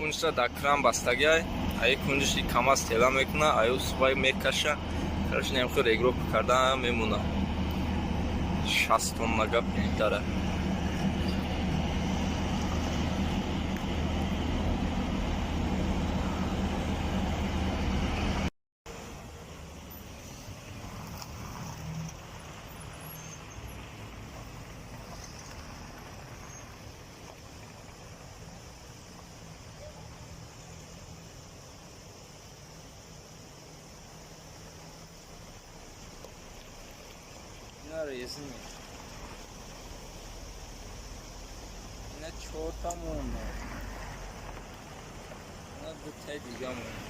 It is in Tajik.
Кунҷа дар кран бастагиай, ай кунҷиш КамАЗ тела мекуна, аю сувай мекаша. Короче, немхел регировка карда мемона. 60 тонна гап дара. Резини. Ина чорта монда. Ина дутаи дига монда.